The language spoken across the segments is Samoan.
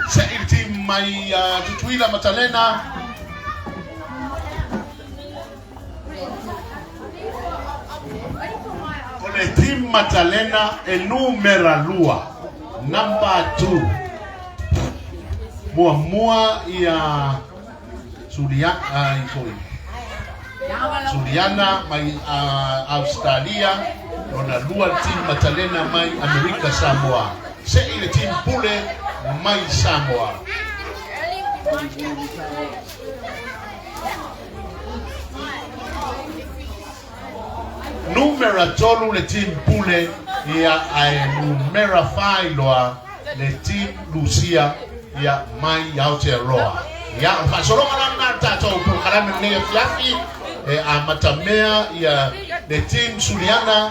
Se'i le team mai Tutuila Matalena. O le team Matalena e numera 2, number 2. Muamua ia Sulia, sorry. Suliana mai Australia, lona lua le team Matalena mai Amerika Samoa. Se'i le team Pule mai Samoa. Numera 3 le team Pule ia ae numera 4 loa le team Lucia ia mai Aotearoa. Ia, o le faasologa la lena o le tatou polokalame lenei afiafi e amatamea ia le team Suliana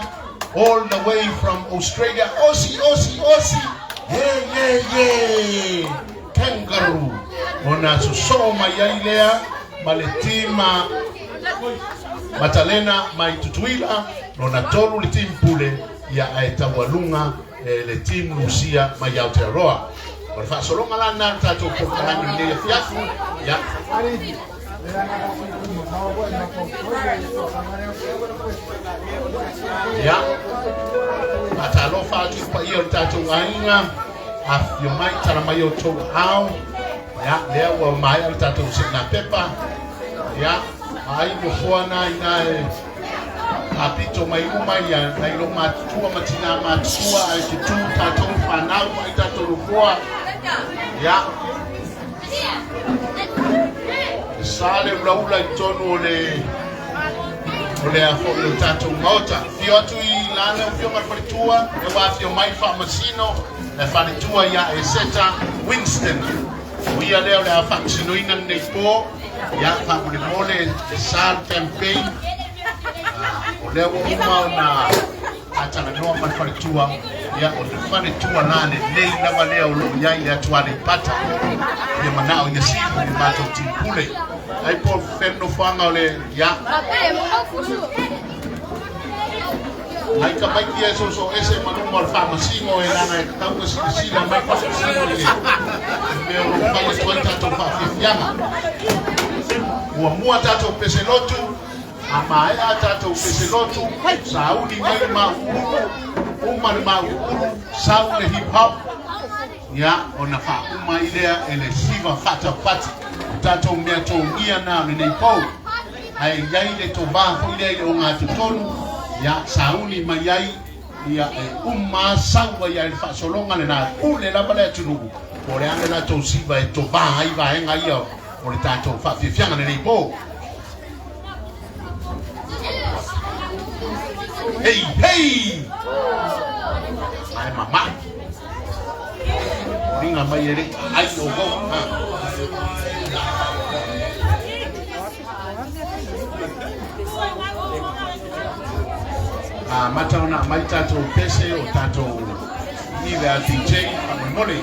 all the way from Australia. Aussie, Aussie, Aussie! Yeah, yeah, yeah! Kangaroo! Ona sosoo mai ai lea ma le team Matalena mai Tutuila, lona tolu le team Pule ia ae taualuga e le team Lucia mai Aotearoa. O le faasologa la lena o le tatou polokalame lenei afiafi. Ia. Ia. Faatalofa atu i le paia o le tatou aiga. Afifio mai, tala mai outou aao. Ia, lea ua maea le tatou seinapepa. Ia, ai nofoa na ina e apito mai uma ia nai lo matutua ma tina matutua ai tutu tatou whanau ai tatou nofoa. Ia, e sa le ulaula i tonu o le o le a foi o le tatou maota. Fio atu i lana o fio ma le faletua, e ua afio mai faamasino le faletua ia Eseta Winston. O ia lea o le a faamasinoina lenei po, ia faamolemole le sa le campaign. O lea ua uma ona atalanoa ma le faletua, ia o le faletua la lelei lava lea o loo i ai le atu Aleipata. Ia manao ia sifu le matou timpule. Ai po whenofanga o le, ia. Ai ka maiki e soso ese ma luma o le faamasino e lana e tatau na silasila mai faamasino i le mea o lo o fai atu ai tatou faafiafiaga. Muamua tatou peselotu, a maea tatou peselotu, sauni mai le mauulu, uma le mauulu, sau le hip hop, ia ona faauma ai lea e le siva faataupati. O tatou mea togia na o lenei pou. Ae i ai le tovā foi lea i le ogatotonu, ia sauni mai ai, ia e uma sau ai lava i le faasologa lena, pule lava le atunuu, po o le a le latou siva e tovā ai vaega ia o le tatou faafiafiaga lenei po. Hei, hei! Ae mamai. Ringa mai e le ai o vau. Ha. Amata ona aumai tatou pese o tatou i le a DJ faamolemole.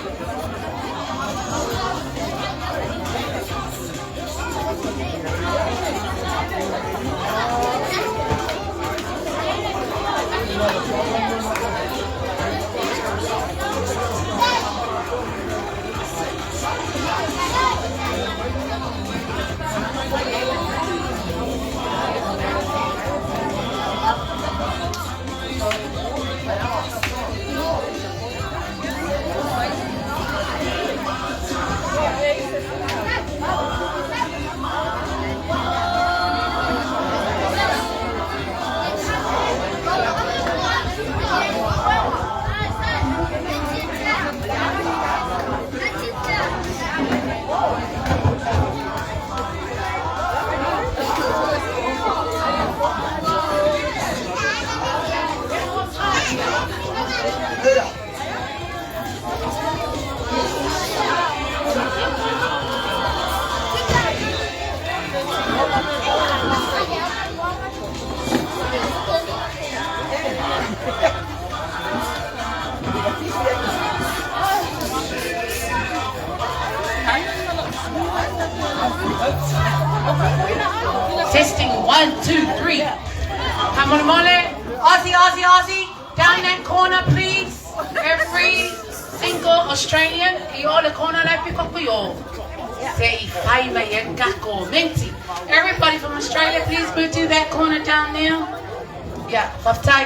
Testing one, two, three. Faamolemole, Aussie, Aussie, Aussie, down that corner, please. Every single Australian, i o le kona lai piko kui o. Se i whai mai e kako menti. Everybody from Australia, please move to that corner down there. Yeah, whaftai.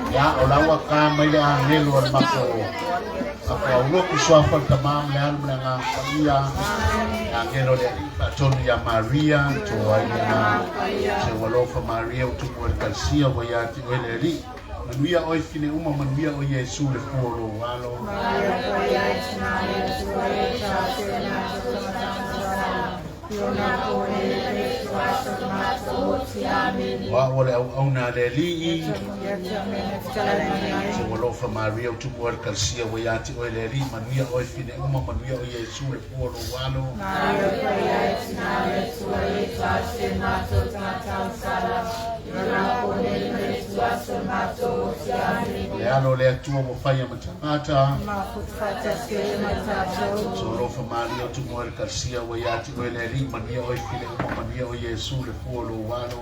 Ia, o laua ka mai le agelu o le matou ako aulua ku suafa le Tamā ma le Alo ma le Agaga Paia, le agelo o le Alii faatonu ia Maria, to ai le agaga. Se ua alofa Maria ua tumu ai le Kalesia ua ia te oe le Alii. Manuia oe fine uma, manuia oe Iesu le fua o lou alo. O au o le auauna a le Alii, se ua alofa Maria ua tumu ai le Kalesia ua ia te oe le Alii, manuia oe fine uma, manuia oe Iesu le fua o lou alo. O le alo o le Atua ua faia ma tagata. So alofa Maria ua tumu ai le Kalesia ua ia te oe le Alii, manuia oe fine uma, manuia oe Iesu le fua o lou alo.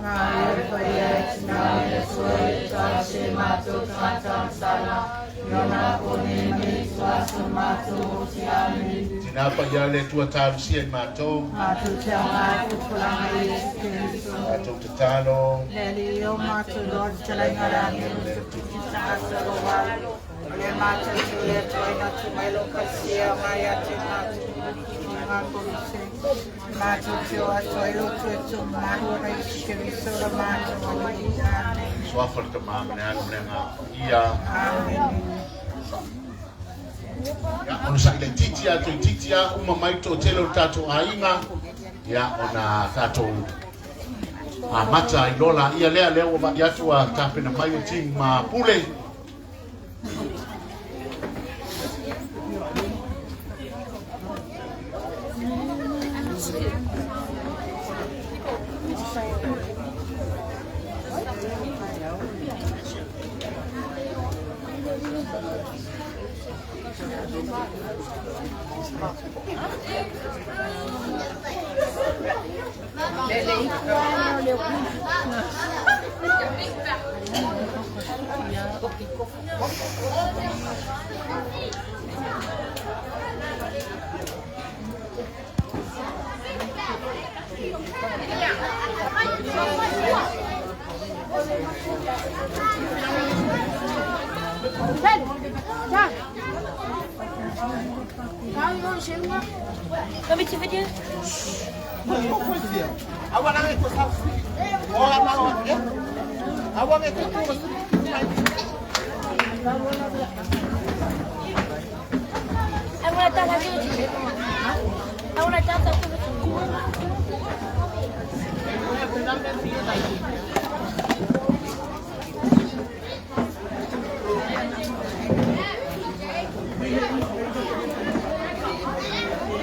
Tina paia le Atua talosia i matou. Matou tatalo. Suafa le Tama ma le Alo ma le Agaga Paia. Ia, ona sa'i laitiiti a toeitiiti a uma mai le toatele o le tatou aiga, ia ona tatou amata ai loa laia lea, lea ua vaai atu ua tapena mai le team Pule.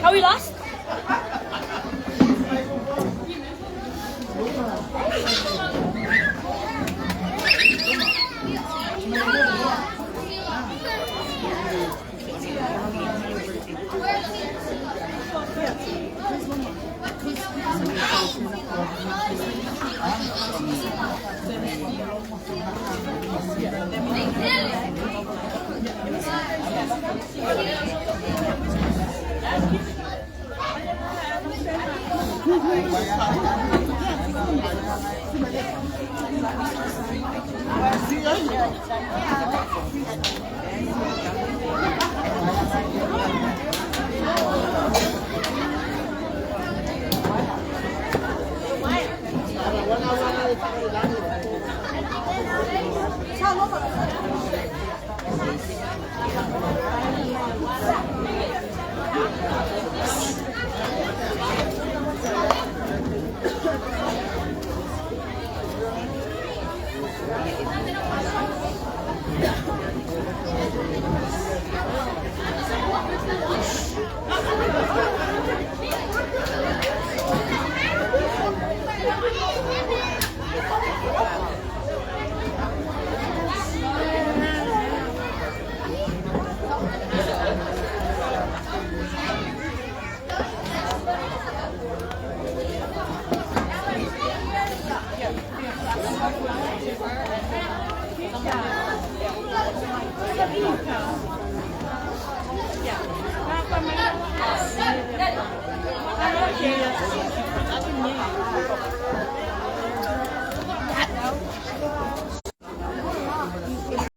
Are we lost?